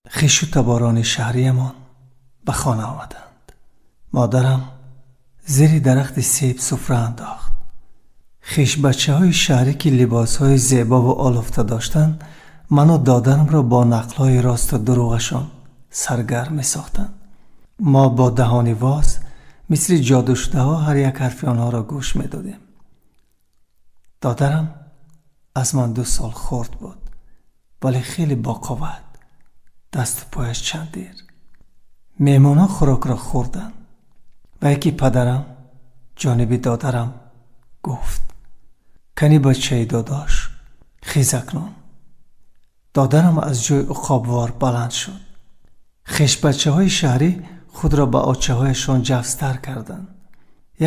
Хешу таборони шаҳриямон ба хона омаданд. Модарам зери дарахти себ суфра андохт. Хешбачаҳои шаҳрӣ, ки либосҳои зебову олуфта доштанд, ману додарамро бо нақлҳои росту дурӯғашон саргарм месохтанд. Мо бо даҳони воз мисли ҷодушудаҳо ҳар як ҳарфи онҳоро гӯш медодем. Додарам аз ман 2 сол хурд буд, вале хеле боқувват, дасту пояш чандир. Меҳмонҳо хӯрокро хӯрданд ва яки падарам ҷониби додарам гуфт: кани бачаи додош, хез акнун. Додарам аз ҷои уқобвор баланд шуд. Хешбачаҳои шаҳрӣ худро ба очаҳояшон ҷафстар карданд.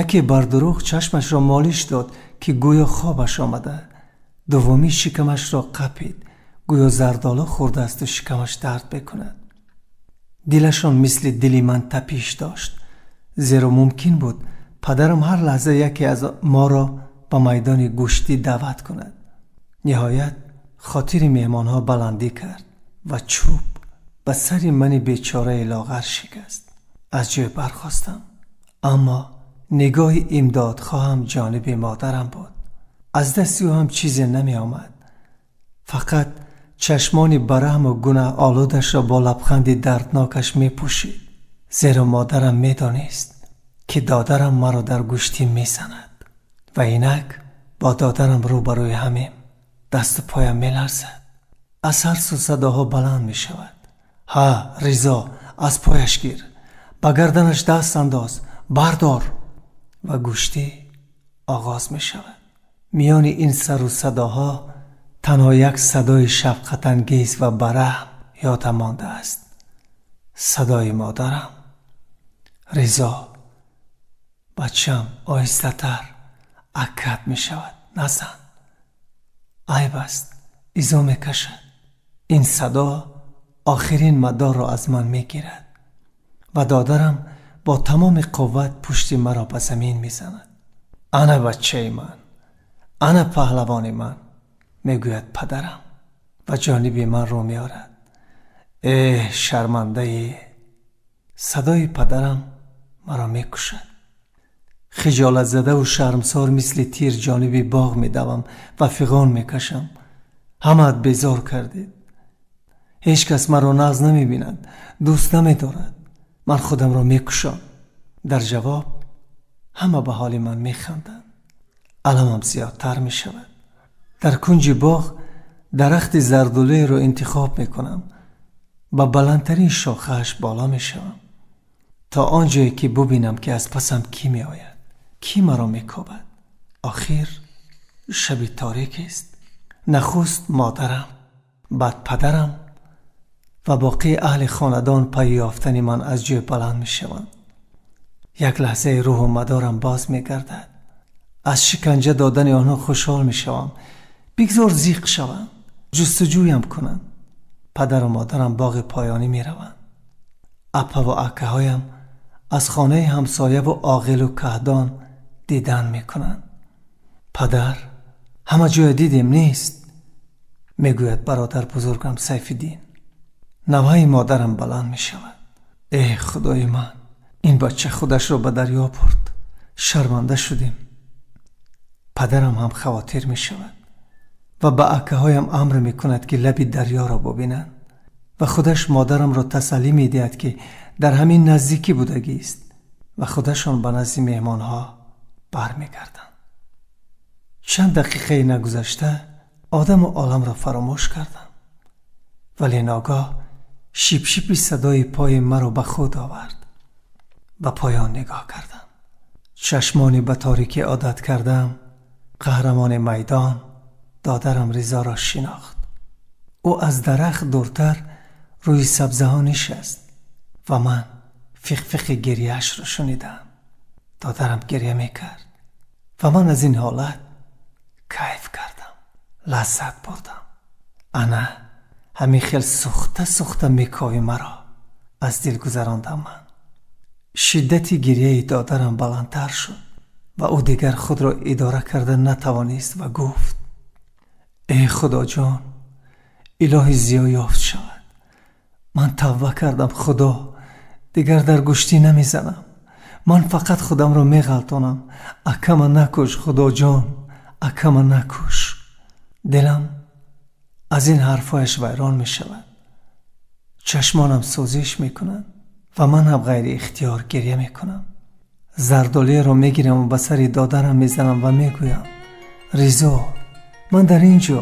Яке бар дурӯғ чашмашро молиш дод, ки гӯё хобаш омада. Дуввумӣ шикамашро қапид, гӯё зардолу хӯрдаасту шикамаш дард мекунад. Дилашон мисли дили ман тапиш дошт, зеро мумкин буд падарам ҳар лаҳза яке аз моро ба майдони гӯштӣ даъват кунад. Ниҳоят хотири меҳмонҳо баландӣ кард ва чӯб ба сари мани бечораи лоғар шикаст. Аз ҷой бархостам, аммо нигоҳи имдодхоҳам ҷониби модарам буд. Аз дасти ӯ ҳам чизе намеомад. Фақат чашмони бараҳму гунаҳолудашро бо лабханди дарднокаш мепӯшид, зеро модарам медонист, ки додарам маро дар гӯштӣ мезанад. Ва инак бо додарам рӯбарӯи ҳамем. Дасту поям меларзад. Аз ҳар сӯ садоҳо баланд мешавад. Ҳа, Ризо, аз пояш гир, ба гарданаш даст андоз, бардор! Ва гӯштӣ оғоз мешавад. Миёни ин сару садоҳо танҳо як садои шафқатангез ва бараҳм ёдам мондааст. Садои модарам. Ризо, бачам, оҳистатар, аккат мешавад, назан. Айб аст, изо мекашад. Ин садо охирин мадорро аз ман мегирад ва додарам бо тамоми қувват пушти маро ба замин мезанад. Ана бачаи ман, ана паҳлавони ман, мегӯяд падарам ва ҷониби ман рӯ меорад. Эҳ, шармандаи! Садои падарам маро мекушад. Хиҷолатзадаву шармсор мисли тир ҷониби боғ медавам ва фиғон мекашам. Ҳамаат безор кардед. Ҳеҷ кас маро нағз намебинад, дӯст намедорад. Ман худамро мекушам. Дар ҷавоб ҳама ба ҳоли ман механданд. Аламам зиёдтар мешавад. Дар кунҷи боғ дарахти зардолуеро интихоб мекунам. Ба баландтарин шохааш боло мешавам, то он ҷое ки бубинам, ки аз пасам кӣ меояд, кӣ маро мекобад. Охир шаби торикест. Нахуст модарам, баъд падарам ва боқии аҳли хонадон пайи ёфтани ман аз ҷой баланд мешаванд. Як лаҳзаи рӯҳу мадорам боз мегардад. Аз шиканҷа додани онҳо хушҳол мешавам. Бигзор зиқ шаванд, ҷустуҷӯям кунанд. Падару модарам боғи поёнӣ мераванд. Апаву акаҳоям аз хонаи ҳамсояву оғилу каҳдон дидан мекунанд. Падар, ҳама ҷоя дидем, нест, мегӯяд бародар бузургам Сайфиддин. Наваи модарам баланд мешавад. Эҳ, худои ман, ин бача худашро ба дарё бурд. Шарманда шудем. Падарам ҳам хавотир мешавад ва ба акаҳоям амр мекунад, ки лаби дарёро бубинанд ва худаш модарамро тасаллӣ медиҳад, ки дар ҳамин наздикӣ будагист ва худашон ба назди меҳмонҳо бармегарданд. Чанд дақиқаи нагузашта одаму оламро фаромӯш кардам, вале ногоҳ шипшипи садои пои маро ба худ овард. Ба поён нигоҳ кардам. Чашмони ба торикӣ одат кардам қаҳрамони майдон додарам Ризоро шинохт. Ӯ аз дарахт дуртар рӯи сабзаҳо нишаст ва ман фиқфиқи гирияашро шунидам. Додарам гиря мекард ва ман аз ин ҳолат кайф кардам, лаззат бурдам. Ана ҳамин хел сӯхта сӯхта мекови маро аз дил гузарондам ман. Шиддати гирияи додарам баландтар шуд ва ӯ дигар худро идора карда натавонист ва гуфт: Э худоҷон, илоҳи зиё ёфт шавад. Ман тавба кардам, Худо, дигар дар гӯштӣ намезанам. Ман фақат худамро меғалтонам. Акама накуш, Худоҷон, акама накуш. Дилам аз ин ҳарфҳояш вайрон мешавад. Чашмонам сӯзиш мекунанд ва ман ҳам ғайриихтиёр гиря мекунам. Зардолиро мегирам ва ба сари додарам мезанам ва мегӯям: Ризо, ман дар ин ҷо,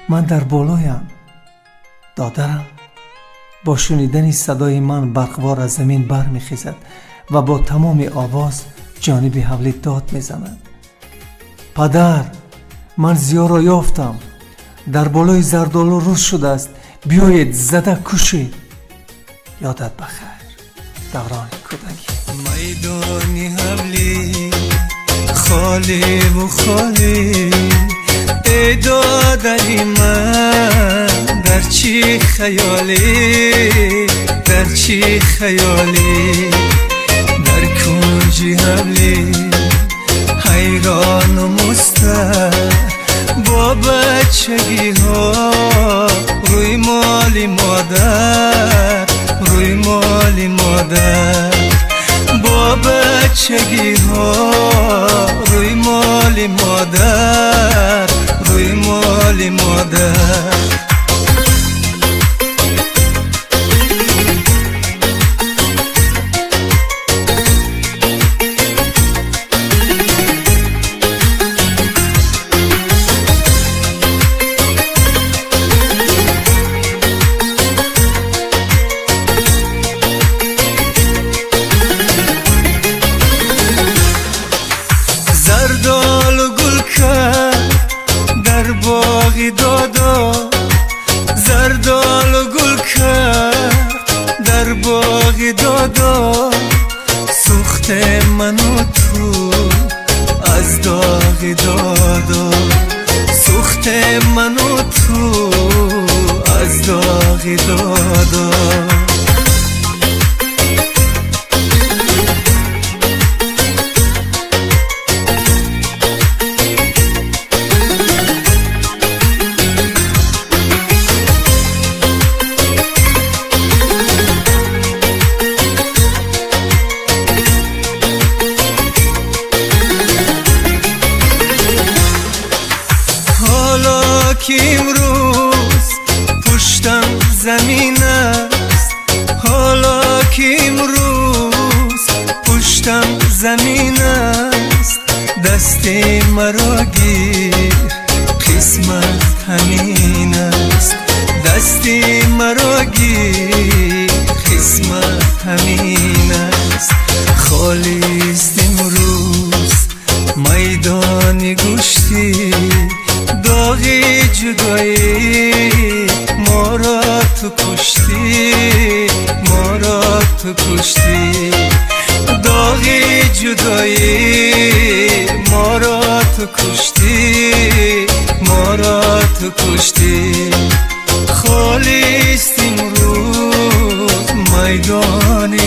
ман дар болоям. Додарам бо шунидани садои ман барқвор аз замин бармехезад ва бо тамоми овоз ҷониби ҳавлӣ дод мезанад: Падар, ман Зиёро ёфтам, дар болои зардолу рӯз шудааст, биёед зада кушед. Ёдат ба хайр, даврони кӯдакӣ. Майдони ҳавлӣ холиву холӣ, эй додари ман, дар чӣ хаёлӣ, дар чӣ хаёлӣ, дар кунҷи ҳавлӣ ҳайрону мустар бо бачагиҳо рӯи моли модар, рӯи моли модар, бо бачагиҳо рӯи моли модар, рӯи моли модар. Зардолу гул кард дар боғи додо, зардолу гул кард дар боғи додо, сӯхте ману ту аз доғи додо, сӯхте ману ту аз доғи додо. Ҳоло ки имрӯз пуштам замин аст, ҳоло ки имрӯз пуштам замин аст, дасти маро гир, қисмат ҳамин аст, дасти маро гир, қисмат ҳамин аст. Холист имрӯз майдони гӯштӣ, доғи ҷудоӣ моро ту куштӣ, моро ту куштӣ, доғи ҷудоӣ моро ту куштӣ, моро ту куштӣ. Холист имрӯз майдони